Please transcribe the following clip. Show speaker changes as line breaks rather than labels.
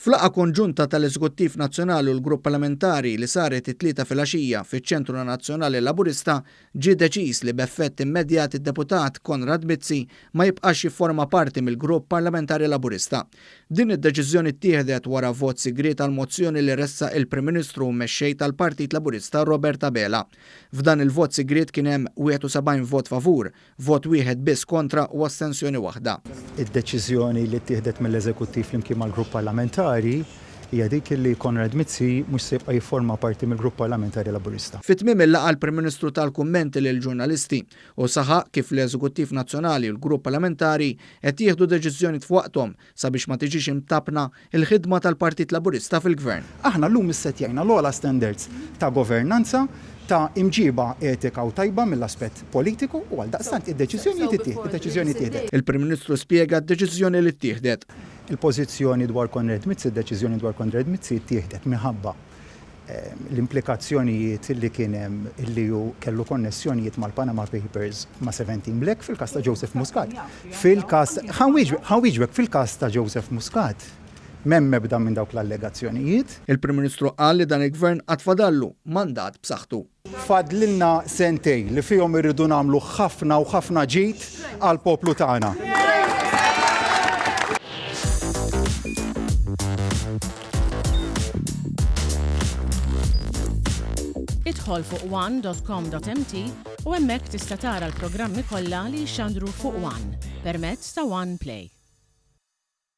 F'laqgħa konġunta tal-Eżekuttiv Nazzjonali u l-Grupp Parlamentari li saret it-Tlieta filgħaxija fiċ-Ċentru Nazzjonali Laburista ġie deċiż li b'effett immedjat id-Deputat Konrad Mizzi ma jibqax jifforma parti mill-Grupp Parlamentari Laburista. Din id-deċiżjoni ttieħdet wara vot sigriet għall-mozzjoni li ressaq il-Prim Ministru u Mexxej tal-Partit Laburista Robert Abela. F'dan il-vot sigriet kien hemm 71 vot favur, Vot wieħed biss kontra u astensjoni waħda.
Id-deċiżjoni li ttieħdet mill-Eżekuttiv flimkien mal-Grupp Parlamentari hija dik li Konrad Mizzi mhux se jibqa' jifforma parti mill-Grupp Parlamentari Laburista.
Fi tmiem il-laqgħa l-Prim Ministru ta l-kummenti lill-ġurnalisti u saħaq kif l-Eżekuttiv Nazzjonali u l-Grupp Parlamentari qed jieħdu deċiżjonijiet f'waqthom sabiex ma tiġix imtappna l-ħidma tal-Partit Laburista fil-Gvern.
Aħna llum issettjajna l-ogħla standards ta' governanza, ta' imġiba etika u tajba mill-aspett politiku u għaldaqstant id-deċiżjoni id-deċiżjoni ttieħdet.
Il-Prim Ministru spjega d-deċiżjoni li ttieħdet.
Il-pożizzjoni dwar Konrad Mizzi, id-deċiżjoni dwar Konrad Mizzi ttieħdet minħabba l-implikazzjonijiet li kien hemm li hu kellu konnessjonijiet mal-Panama Papers ma' 17 Black fil-każ ta' Joseph Muscat. Fil-każ, ħa nwieġbek, fil-każ ta' Joseph Muscat m'hemm ebda minn dawk l-allegazzjonijiet.
Il-Prim Ministru qal li dan il-Gvern għad fadallu mandat b'saħħtu.
Fadlilna sentejn li fihom irridu nagħmlu ħafna u ħafna ġid għall-poplu tagħna.
Idħol fuq one.com.mt u hemmhekk tista' tara l-programmi kollha li jixxandru fuq One permezz ta' One Play.